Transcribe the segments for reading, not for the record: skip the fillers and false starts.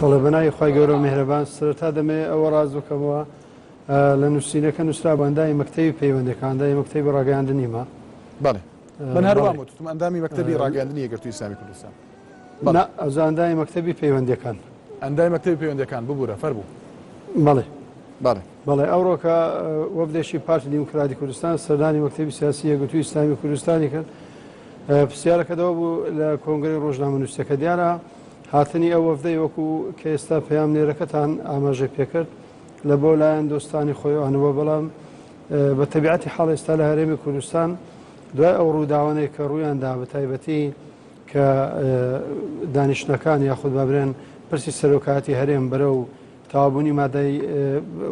بەڵێ بەناوی خوای گەورە و میهرەبان سەرەتا دەمەوێت ئەوە ڕاست بکەمەوە لە نووسینەکە نووسرا بە ئەندامی مەکتەبی پەیوەندەکان ئەندامی مەکتەبی ڕاگەیاندنیمە. بەڵێ من هەر وام وتم ئەندامی مەکتەبی ڕاگەیاندنی یەکگرتووی ئیسلامی کوردستان. نا ئەوجا ئەندامی مەکتەبی پەیوەندیەکان. ئەندامی مەکتەبی پەیوەندیەکان ببورە فەرموو. بەڵێ. بەڵێ. بەڵێ ئەوڕۆکە وەفدێکی پارتی دیموکراتی کوردستان سەردانی مەکتەبی سیاسی یەکگرتووی ئیسلامی کوردستانی کرد. پرسیارەکە دەوە بوو لە کۆنگرەی ڕۆژنامەنووسەکە دیارە هاتنی ئەو وەفدەی وەکو کە ئێستا پەیامنێرەکەتان ئاماژەی پێکرد لە بۆ لایەن دۆستانی خۆیانەوە بەڵام بە تەبیعەتی حاڵ ئێستا لە هەرێمی کوردستان دوای ئەو ڕووداوانەی کە ڕوویاندا بە تایبەتی کە دانیشتنەکان یاخود با برێن پرسی سەرۆکایەتی هەرێم بەرەو تەواوبوونی مادەی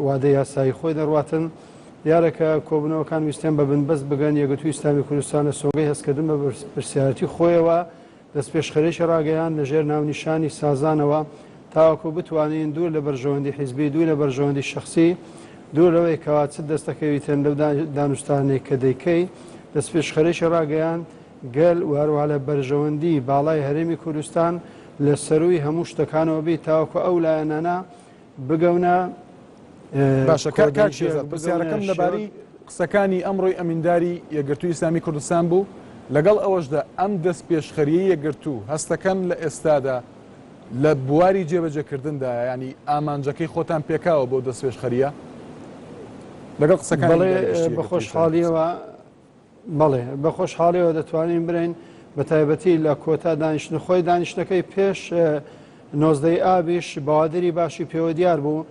وادەی یاسایی خۆی دەڕواتن. دیارە کە کۆبوونەوەکان ویستیان بە بنبەست بگەن، یەکگرتووی ئیسلامی کوردستان لە سۆنگەی هەستکردن بە بەرپرسیارێتی خۆیەوە دەستپێشخەریی ڕاگەیاند لەژێر ناونیشانی سازانەوە تاوەکو بتوانین دوور لە بەرژەوەندی حیزبی، دوور لە بەرژەوەندی شەخسی، دوور لەوەی کەوا چت دەستەکەویتن لەو دانوستانەی کە دەیکەی، دەستپێشخەریی ڕاگەیاند. گەل و هەروەها لە بەرژەوەندی باڵای هەرێمی کوردستان لە سەرووی هەموو شتەکانەوە بیت تاوەکو ئەو لایەنانە بگەونە باشە کاک شێرزاد پرسیارەکەم لەبارەی قسەکانی ئەمڕۆی ئەمینداری یەکگرتووی ئیسلامی کوردستان بوو لەگەڵ ئەوەشدا ئەم دەستپێشخەریی یەکگرتوو هەستەکەن لە ئێستادا لە بواری جێبەجێکردندایە یانی ئامانجەکەی خۆتان پێکاوە بۆ دەستپێشخەریە لەگەڵ قسەکانی بەڵێ بە خۆشحاڵیەوە بەڵێ، بە خۆشحاڵیەوە دەتوانین برێین، بە تایبەتی لە کۆتا دانیشتن خۆی، دانیشتنەکەی پێش 19 ی ئابیش بەوادری باشی پێوە دیار بوو،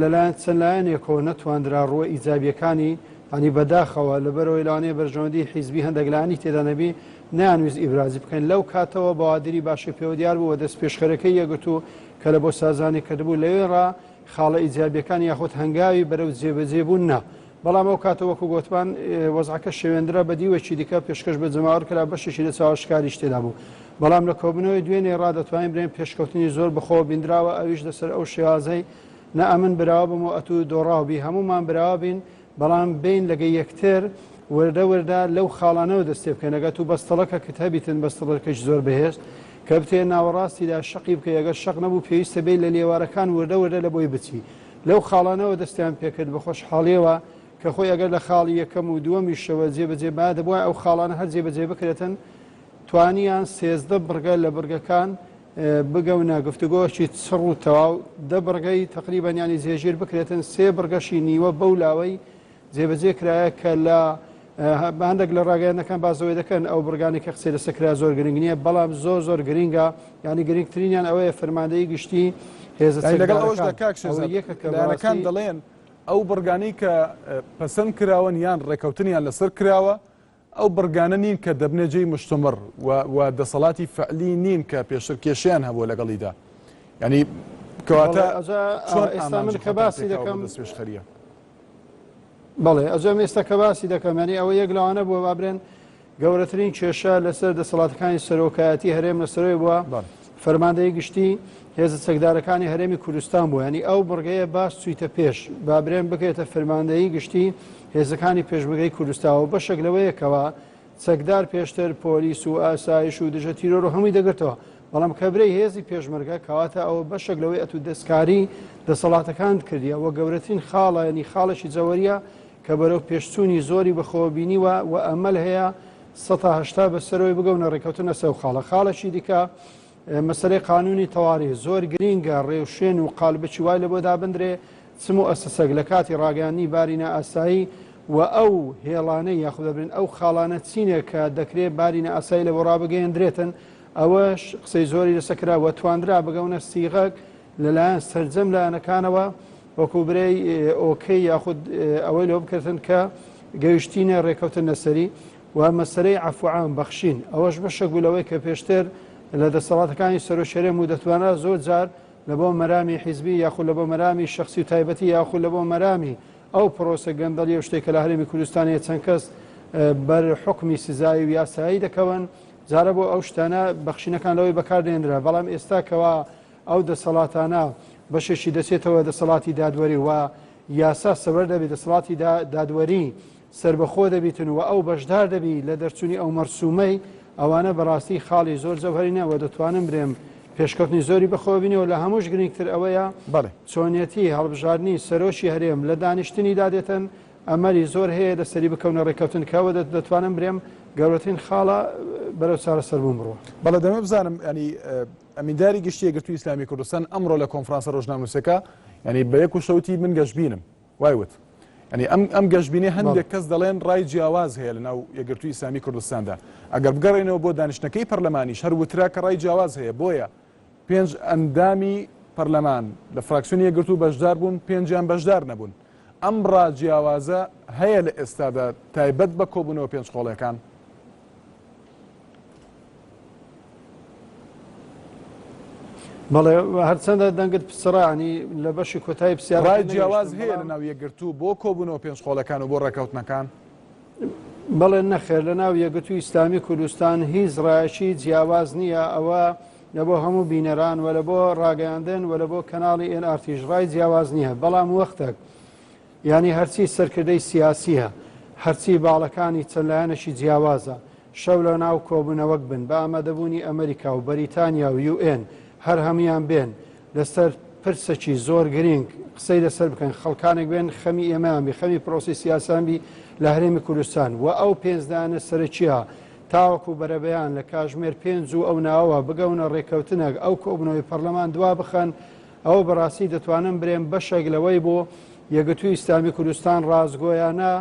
لەلایەن چەند لایەنێکەوە نەتواندرا ڕووە ئیجابیەکانی، یانی بەداخەوە لەبەرئەوەی لەوانەیە بەرژەوەندی حیزبی هەندێک لایەنی تێدا نەبی، نەیانویست ئیبرازی بکەن، لەو کاتەوە بەوادری باشی پێوە دیار بوو و دەستپێشخەرەکەی یەکگرتوو کە لە بۆ سازانی کردبوو لەوێڕا خاڵە ئیجابیەکان یاخود هەنگاوی بەرەو جێبەجێبوون نا. بەڵام ئەو کاتە وەکو گۆتمان وەزعەکە شێوێندرا بە دیوێکی دیکە پێشکەش بە جەماوەر کرا بەشێکی لە چاوەشکاریش تێدا بوو. بەڵام لە کۆبوونەوەی دوێنێ ڕا دەتوانین برێین پێشکەوتنی زۆر بەخۆوە بیندراوە ئەویش لەسەر ئەو شێوازەی نە ئەمن براوە بم و ئەتوو دۆڕاو بی هەموومان براوە بین بەڵام بێین لەگە یەکتر وردە وردە لەو خاڵانەوە دەست پێ بکەین ئەگەر تو بەستەڵەکەکت هەبیتن بەستەڵەکەش زۆر بەهێز کە بتێ ناوەڕاستیدا شەقی بکەی ئەگەر شەق نەبوو پێویستە بێی لە لێوارەکان وردە وردە لە بۆی بچی لەو خاڵانەوە دەستیان پێکرد بە خۆشحاڵیەوە کە خۆی ئەگەر لە خاڵی یەکەم و دووەمیشەوە جێبەجێ بایە دەبوایە ئەو خاڵانە هەر جێبەجێ بکرێتن توانیان 13 بڕگە لە بڕگەکان بگەونە گفتوگۆکی چڕ و تەواو دە بڕگەی تقریبا ینی جێگیر بکرێتن سێ بڕگەشی نیوە بەو لاوەی جێبەجێ کرایە کە لە هەندێک لە ڕاگەیاندنەکان باس لەوەی دەکەن ئەو بڕگانەی کە قسەی لەسەر کرا زۆر گرنگ نییە بەڵام زۆر زۆر گرنگە یعنی گرنگترینیان ئەوەیە فەرماندەیی گشتی هێزە یانی لەگەڵ ئەوەشدا چەکدارەکان کاک ئەوە شێرزاد یەکە کە لایەنەکان بەڕاستی دەڵێن ئەو بڕگانەی کە پەسەند کراون یان ڕێکەوتنیان لەسەر کراوە ئەو بڕگانە نین کە دەبنە جێی مشتومڕ و و دەسەڵاتی فعلی نین کە پێشتر کێشەیان هەبووە لەگەڵیدا یانی بەڵێ کەواتە ئەجا چۆن ئێستا من ئامانجی کە خۆتان باسی پێکاوە بۆ دەکەم دەستپێشخەرییە؟ بەڵێ ئەجا من ئێستا کە باسی دەکەم یانی ئەوە یەک لەوانە بووە با برێن گەورەترین کێشە لەسەر دەسەڵاتەکانی سەرۆکایەتی هەرێم لەسەرەوەی بووە فەرماندەی گشتی هێزە چەکدارەکانی هەرێمی کوردستان بوو ینی ئەو بڕگەیە باس چویتە پێش بابرێن بکرێتە فەرماندەیی گشتی هێزەکانی پێشمەرگەی کوردستان و بەشێک لەوەیەکەوە چەکدار پێشتر پۆلیس و ئاسایش و دژە تیرۆر و هەمووی دەگرتەوە بەڵام کەبرەی هێزی پێشمەرگە کەواتە ئەوە بەشێک لەوەی ئەتو دەستکاری دەسەڵاتەکان کردیە وە گەورەترین خاڵە ینی خاڵێکی جەوەریە کە بەرەو پێشچوونی زۆری بەخۆوە بینیوە و ئەمەل هەیە 180 بەسەرەوەی بگەونە ڕێکەوتن لەسەر ئەو خاڵە. خاڵێکی دیکە مەسەلەی قانونی تەواری زۆر گرینگە ڕێوشوێن و قالبێکی وای لەبۆ دابندرێ چ موئەسەسەک لە کاتی ڕاگەیاندنی باری نائاسایی و ئەو هێڵانەی یاخود دەبرێن ئەو خاڵانە چینە کە دەکرێ باری نائاسایی لەبۆ ڕابگەیەندرێتن ئەوەش قسەی زۆری لەسەر کرا و تواندرا بگەونە سیغەک لەلایەن سەرجەم لایەنەکانەوە وەکو برێی ئۆکەی یاخود ئەوەی لەوە بکردن کە گەیشتینە ڕێکەوتن لەسەری و مەسەلەی عەفو عام بەخشین ئەوەش بەشێک بوو لەوەی کە پێشتر لە دەسەڵاتەکانی سەرۆک هەرێم و دەتوانرا زۆر جار لە بۆ مەرامی حیزبی یاخود لە بۆ مەرامی شەخسی و تایبەتی یاخود لە بۆ مەرامی ئەو پرۆسە گەندەڵیە و شتێک کە لە هەرێمی کوردستان هەیە چەند کەس بەر حوکمی سزایی و یاسایی دەکەون جارە بۆ ئەو شتانە بەخشینەکان لەوەی بەکاردێنرا بەڵام ئێستا کەوا ئەو دەسەڵاتانە بەشێکی دەچێتەوە دەسەڵاتی دادوەری و یاسا سەوەر دەبێت دەسەڵاتی دادوەری سەربەخۆ دەبیتن و ئەو بەشدار دەبی لە دەرچوونی ئەو مەرسومەی، ئەوانە بەڕاستی خاڵی زۆر جەوهەرینە و دەتوانم برێم پێشکەوتنی زۆری بەخۆوە بینیوە، لە هەمووش گرنگتر ئەوەیە بەڵێ. چۆنیەتی هەڵبژاردنی سەرۆکی هەرێم لە دانیشتنیدا دێتن، ئەمەلی زۆر هەیە لەسەری بکەونە ڕێککەوتن کە ئەوە دەتوانم برێم گەورەترین خاڵە بەرەو چارەسەربوون بڕوا. بەڵێ دەمەوێت بزانم یانی ئەمینداری گشتی یەکگرتووی ئیسلامی کوردستان ئەمڕۆ لە کۆنفرانسە ڕۆژنامەنووسەکە یانی بە یەک وشە وتی من گەشبینم وای وت. یانی ئەم ئەم گەشبینی هەندێک کەس دەڵێن ڕای جیاواز هەیە لە ناو یەکگرتووی ئیسلامی کوردستاندا. ئەگەر بگەڕێنەوە بۆ دانیشتنەکەی پەرلەمانیش هەر وترا کە ڕای جیاواز هەیە بۆیە پێنج ئەندامی پەرلەمان لە فراکسیۆنی یەکگرتوو بەشدار بوون، پێنجیان بەشدار نەبوون. ئەم ڕا جیاوازە هەیە لە ئێستادا تایبەت بە کۆبوونەوە پێنج قۆڵیەکان؟ بەڵێ هەرچەندە دەنگت پچڕا ینی لە بەشی کۆتایی پرسیارەکەت ڕای جیاواز نەگەیشتم هەیە لە بەڵام ناو یەکگرتوو بۆ کۆبوونەوە پێنج قۆڵەکان و بۆ ڕێککەوتنەکان؟ بەڵێ نەخێر لە ناو یەکگرتووی ئیسلامی کوردستان هیچ ڕایەکی جیاواز نییە ئەوە لە بۆ هەموو بینەران و لە بۆ ڕاگەیاندن و لە بۆ کەناڵی ئێن ئارتیش ڕای جیاواز نییە بەڵام وەختێک یانی هەرچی سەرکردەی سیاسییە، هەرچی باڵەکانی چەند لایەنێکی جیاوازە، شەو لە ناو کۆبوونەوەک بن بە ئامادەبوونی ئەمریکا و بەریتانیا و یو ئێن هەر هەموویان بێن لەسەر پرسەکی زۆر گرینگ قسەی لەسەر بکەن خەڵکانێک بێن خەمی ئێمەیان بی خەمی پرۆسەی سیاسیان بی لە هەرێمی کوردستان و ئەو پێنج لایەنە سەرەکییە تاوەکو بەرەبەیان لە کاژمێر پێنج و ئەو ناوەوە بگەونە ڕێککەوتنەک ئەو کۆبوونەوەی پەرلەمان دوا بخەن ئەوە بەڕاستی دەتوانم برێم بەشێک لەوەی بۆ یەکگرتووی ئیسلامی کوردستان ڕاستگۆیانە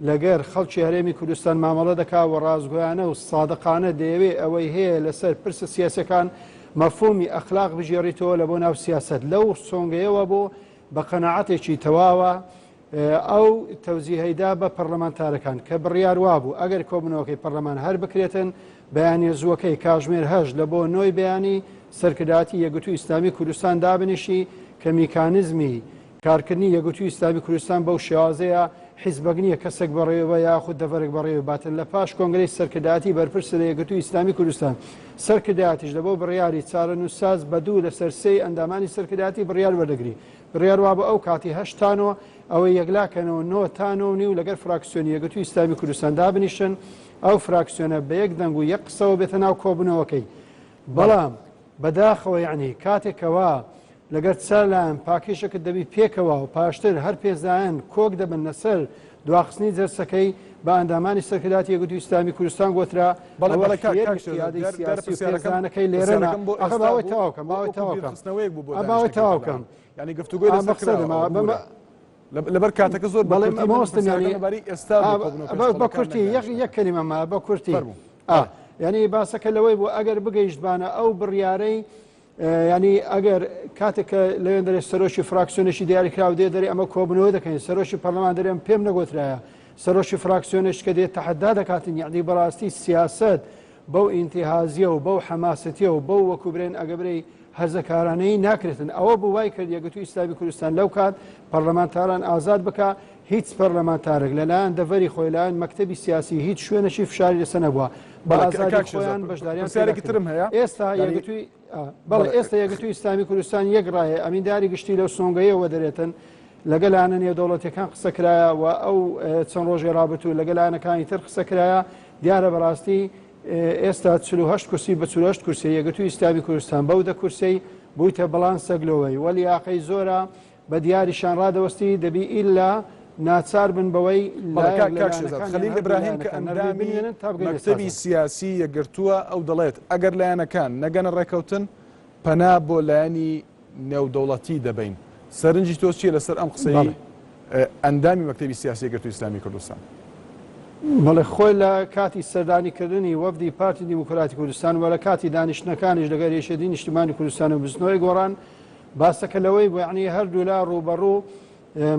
لەگەر خەڵکی هەرێمی کوردستان مامەڵە دەکا و ڕاستگۆیانە و سادقانە دەیەوێ ئەوەی هەیە لەسەر پرسە سیاسەکان مەفهومی ئەخلاق بگێڕیتەوە لە بۆ ناو سیاسەت لەو سۆنگەیەوە بۆ بە قەناعەتێکی تەواوە ئەو تەوجیهەی دا بە پەرلەمانتارەکان کە بڕیار وابوو ئەگەر کۆبوونەوەکەی پەرلەمان هەر بکرێتن بەیانیە زووەکەی کاژمێر هەشت لە بۆ نۆی بەیانی سەرکردایەتی یەکگرتووی ئیسلامی کوردستان دابنیشی کە میکانزمی کارکردنی یەکگرتووی ئیسلامی کوردستان بەو شێوازەیە حیزبەک نییە کەسێک بەڕێوە یاخود دەڤەرێک بەڕێوە باتن لە پاش کۆنگرەی سەرکردایەتی بەرپرسە لە یەکگرتووی ئیسلامی کوردستان سەرکردایەتیش لە بۆ بڕیاری چارەنووسساز بە دوو لەسەر سێی ئەندامانی سەرکردایەتی بڕیار وەردەگری بڕیار وابوو ئەو کاتی هەشت تا نۆ ئەوەی یەکلا کەنەوە نۆ تا نۆ و نیو لەگەر فراکسیۆنی یەکگرتووی ئیسلامی کوردستان دابنیشن ئەو فراکسیۆنە بە یەک دەنگ و یەک قسەوە بێتە ناو کۆبوونەوەکەی بەڵام بەداخەوە یعنی کاتێکەوە لەگەر چار لایەن پاکیشەکە دەبی پێکەوە و پاشتر هەر پێنج لایەن کۆک دەبن لەسەر دواخستنی جەرسەکەی بە ئەندامانی سەرکردایەتی یەکگرتووی ئیسلامی کوردستان گۆترا بەڵێ ئەوە بەڵێ کاک خیەری کاک شێرزاد قیادەی دیار دیارە سیاسی و پرسیارەکەم پێنج لایەنەکەی لێرە نا پرسیارەکەم بۆ ئاخە ئێستا باوەی بوو تەواو کەم باوەی وەکو تەواو کەم بیرخستنەوەیەک بوو بۆ ئا باوەی دانیشتنەکەی تەواو پەرلەمان کەم یانی گفتوگۆی ئا لەسەر مەقسەدم کراوە ئا ببورە بەمە لەبەر کاتەکە زۆر بە بەڵێ کورتی من مامۆستا پرسیارەکەم یانی لەبارەی ئێستا ئا بوو کۆبوونەوە بە پێنج بە قۆڵەکان کورتی نەک یەک یەک دانیشتنەکە کەلیمە ما بە کورتی فەرموو ئا بەڵێ یانی باسەکە لەوەی بوو ئەگەر بگەیشتبانە ئەو بڕیارەی یانی ئەگەر کاتێک کە لەوێن دەرێ سەرۆکی فراکسیۆنێکی دیاریکراو دێ دەرێ ئەمە کۆبنەوە دەکەین سەرۆکی پەرلەمان دەرێم پێم نەگۆترایە سەرۆکی فراکسیۆنێش کە دێت تەحەدا دەکاتن یعنی بەڕاستی سیاسەت بەو ئینتیهازیە و بەو حەماسەتیە و بەو وەکو برێن ئەگەبرەی هەرزەکارانەی ناکرێتن ئەوە بوو وای کرد یەکگرتووی ئیسلامی کوردستان لەو کات پەرلەمانتاران ئازاد بکا هیچ پەرلەمانتارێک لەلایەن دەڤەری خۆی لایەن مەکتەبی سیاسی هیچ شوێنێکی فشاری لەسەر نەبووە بە بەڵێ ئازادی کاک شێرزاد خۆیان بەشداریان پێدا پرسیارێکی کرد ترم هەیە ئێستا یانی یەکگرتووی بەڵێ بەڵێ ئێستا یەکگرتووی ئیسلامی کوردستان یەک ڕایە ئەمینداری گشتی لەو سۆنگەیەوە دەرێتن لەگەل لایەنە نێودەوڵەتیەکان قسە کرایە و ئەو چەند ڕۆژی ڕابرتوو لەگەل لایەنەکانی تر قسە کرایە دیارە بەڕاستی ئێستا 48 کورسی بە 48 کورسی یەکگرتووی ئیسلامی کوردستان بەو دە کورسەی بوویتە بەڵانسەک لەوەی وەلیاقەی زۆرە بە دیاریشان ڕادەوەستی دەبی ئیلا ناچار بن بەوەی بەڵێ لایەک کاک لە کاک شێرزاد لایەنەکان یان خەلیل هەردوو ئیبراهیم کە لایەنەکان نەرمی ئەندامی بنوێنن تا بگەینە مەکتەبی سازان. سیاسی یەکگرتووە ئەو دەڵێت ئەگەر لایەنەکان نەگەنە ڕێکەوتن پەنا بۆ لایەنی نێودەوڵەتی دەبەین سەرنجی تۆ چییە لەسەر ئەم قسەی بەڵێ. ئەندامی مەکتەبی سیاسی یەکگرتووی ئیسلامی کوردستان؟ بەڵێ خۆی لە کاتی سەردانیکردنی وەفدی پارتی دیموکراتی کوردستان و لە کاتی دانیشتنەکانیش لەگەر یەکێتی نیشتیمانی کوردستان و بزوتنەوەی گۆڕان باسەکە لەوەی بوو یەعنی هەردوولا ڕووبەڕوو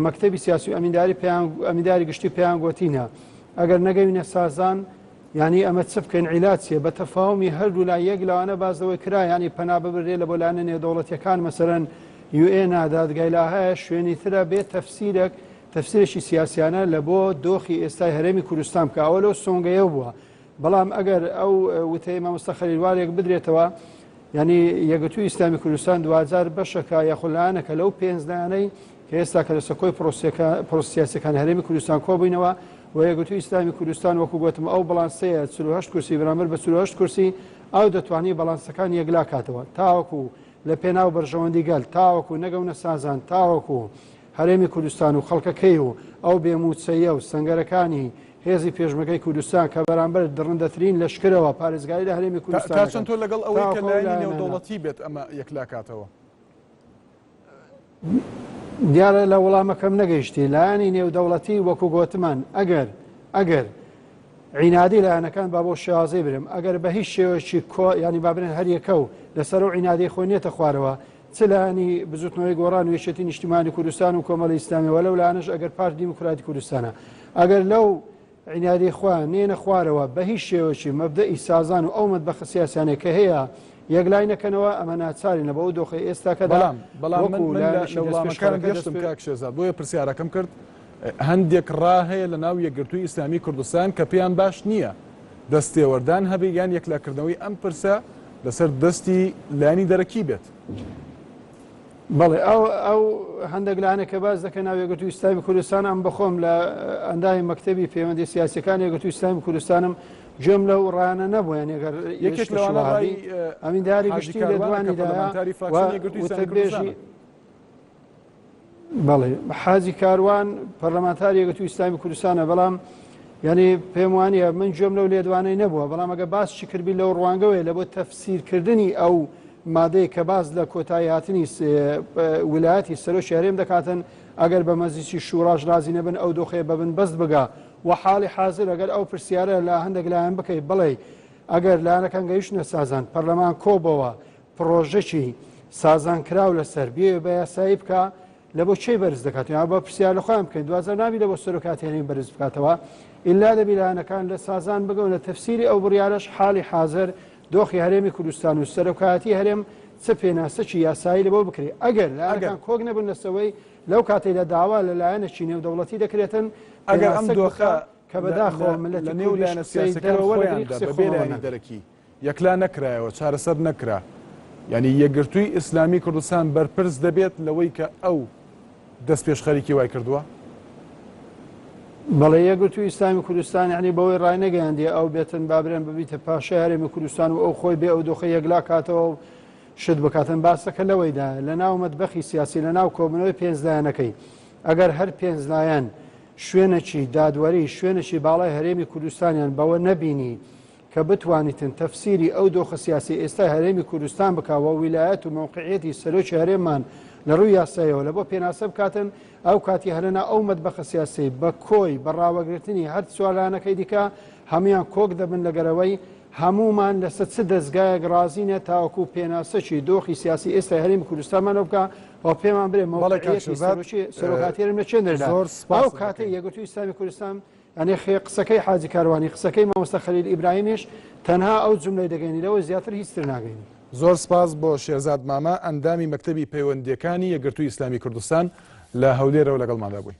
مەکتەبی سیاسی و ئەمینداری پێیان ئەمینداری گشتی پێیان گۆتینە ئەگەر نەگەوینە سازان یعنی ئەمە چ بکەین عیلاج چیە بە تەفاهمی هەردوولا یەک لەوانە باس لەوەی کرا یعنی پەنا ببرێ لە بۆ لایەنە نێودەوڵەتیەکان مەسەرەن یوئێنا دادگای لاهایە شوێنی ترە بێ تەفسیرێک تەفسیرێکی سیاسیانە لە بۆ دۆخی ئێستای هەرێمی کوردستان بکە ئەوە لەو سۆنگەیە بووە بەڵام ئەگەر ئەو وتەی مامۆستا خەلیل وارێک بدرێتەوە یعنی یەکگرتووی ئیسلامی کوردستان دواجار بەشەکە یاخود لایەنەکە لەو پێنج لایەنەی کە ئێستا کە لە سەکۆی پرۆسەکە پرۆسە سیاسیەکانی هەرێمی کوردستان کۆبووینەوە و یەکگرتووی ئیسلامی کوردستان وەکو گوتم ئەو بڵانسەیە 48 کورسی بەرامبەر بە 48 کورسی ئەو دەتوانی بەڵانسەکان یەکلا کاتەوە تاوەکو لە پێناو بەرژەوەندی گەل تاوەکو نەگەونە سازان تاوەکو هەرێمی کوردستان و خەڵکەکەی و ئەو بێ مووچەیە و سەنگەرەکانی هێزی پێشمەرگەی کوردستان کە بەرامبەر دڕندەترین لەشکرەوە پارێزگاری لە هەرێمی کوردستان تا چەند تۆ لەگەڵ ئەوەی کە لایەنی نێودەوڵەتی بێت ئەمە یەکلاکاتەوە؟ دیارە لە وەڵامەکەم نەگەیشتی لایەنی نێودەوڵەتی وەکو گۆتمان ئەگەر ئەگەر عینادی لایەنەکان با بۆ شێوازەی برم ئەگەر بە هیچ شێوەیەکی کۆ ینی بابرێن هەریەکە و لەسەر و عینادی خۆی نێتە خوارەوە چ لایەنی بزوتنەوەی گۆڕان و یەکێتی نیشتیمانی کوردستان و کۆمەڵی ئیسلامی وە لەو لایەنەش ئەگەر پارتی دیموکراتی کوردستانە ئەگەر لەو عینادی خۆیان نێنە خوارەوە بە هیچ شێوەکی مەبدەئی سازان و ئەو مەتبەخە سیاسیانەی کە هەیە یەکلای نەکەنەوە ئەمە ناچارینە بەو دۆخەی ئێستاکەدا بەڵام بەڵام من وەکو من لە لایەنێکی لە وڵامەکانم دەستپێشخەرەکە گەشتم دەست کاک شێرزاد بۆیە پرسیارەکەم کرد هەندێک ڕا هەیە لە ناو یەکگرتووی ئیسلامی کوردستان کە پێیان باش نییە دەستێوەردان هەبێ یان یەکلاکردنەوەی ئەم پرسە لەسەر دەستی لایەنی دەرەکی بێت. بەڵێ ئەو ئەو هەندێک لایەنە کە باس دەکەن ناو یەکگرتووی ئیسلامی کوردستان ئەم بەخۆم لە ئەندامی مەکتەبی پەیوەندی سیاسەکان یەکگرتووی ئیسلامی کوردستانم گوێم لەو ڕایانە نەبوو یان ئەگەر یەکێک لەوانە ڕای ئەمینداری حاجی گشتی کاروانە کە لێدوانی دایە پەرلەمانتاری و فراکسیۆنی یەکگرتووی ئیسلامی وتەبێژی کوردستانە. بەڵێ حاجی کاروان پەرلەمانتاری یەکگرتووی ئیسلامی کوردستانە بەڵام یعنی پێم وانە من گوێم لەو لێدوانەی نەبووە بەڵام ئەگە باس چی کردبی لەو ڕوانگەوەی لە بۆ تەفسیرکردنی ئەو مادەیە کە باس لە کۆتایی هاتنی ولایەتی سەرۆکی هەرێم دەکاتن ئەگەر بە مەجلیسی شوڕاش رازی نەبن ئەو دۆخەیە بە بنبەست بگا و حاڵی حازر ئەگەر ئەو پرسیارە لە هەندێک لایەن بکەی بڵێ ئەگەر لایەنەکان گەیشتنە سازان پەرلەمان کۆبەوە پڕۆژەکی سازانکراو لەسەر بێ بە یاسایی بکە لە بۆ چی بەرز دەکات یا بە پرسیار لە خۆیان بکەین دوازە نابی لە بۆ سەرۆکاتی هەرێم بەرز بکاتەوە ئللا دەبی لایەنەکان لە سازان بگەون لە تەفسیری ئەو بڕیارەش حاڵی حاضر دۆخی هەرێمی کوردستان و سەرۆکایەتی هەرێم چ پێناسەکی یاسایی لە بۆ بکرێ ئەگەر لایەنەکان کۆک نەبن لەسەوەی لەو کاتەی لە داوا لە لایەنێکی نێودەوڵەتی دەکرێتن ئەگەر ئەم دۆخە کە بەداخەوە ملەتی لە نێو لایەنە سیاسەکان خۆیاندا بەبێ لایەنی دەرەکی یەکلا نەکرایەوە، چارەسەر نەکرا، یانی یەکگرتووی ئیسلامی کوردستان بەرپرس دەبێت لەوەی کە ئەو دەستپێشخەریی وای کردووە؟ بەڵێ یەکگرتووی ئیسلامی کوردستان یعنی بەوەی ڕاینەگەیاندیە ئەو بێتن بابرێن ببیتە پاشای هەرێمی کوردستان و ئەو خۆی بێ ئەو دۆخە یەکلا کاتەوە و شت بکاتن باسەکە لەوەیدا لە ناو مەتبەخی سیاسی لە ناو کۆبوونەوەی پێنج لایەنەکەی ئەگەر هەر پێنج لایەن شوێنێکی دادوەری شوێنێکی باڵای هەرێمی کوردستانیان بەوە نەبینی کە بتوانیتن تەفسیری ئەو دۆخە سیاسیە ئێستای هەرێمی کوردستان بکا و ویلایەت و مەوقعیەتی سەرۆکی هەرێممان لە ڕووی یاسایەوە لە بۆ پێناسە بکاتن ئەو کاتی هەرەنا ئەو مەتبەخە سیاسیەی بە کۆی بە ڕاوەگرتنی هەر چوارلایەنەکەی دیکە هەموویان کۆک دەبن لەگەرەوەی هەموومان لەسەر چ دەزگایەک ڕازینە تاوەکو پێناسەکی دۆخی سیاسی ئێستای هەرێمی کوردستانمان بکا و پێمان برێ بەڵێ کاک مەوقعیەتی شێرزاد سەرۆکی سەرۆکاتی هەرێم لە چێندەردا زۆر ئەو سپاست کاتەی دەکەین. یەکگرتووی ئیسلامی کوردستان یانی خێ قسەکەی حاجی کاروانی قسەکەی مامۆستا خەلیل ئیبراهیمیش تەنها ئەو جوملەی دەگەینی لەوە زیاتر هیچ تر ناگەینی. زۆر سپاس بۆ شێرزاد مامە ئەندامی مەکتەبی پەیوەندییەکانی یەکگرتووی ئیسلامی کوردستان لە هەولێرەوە لەگەڵماندا بووی.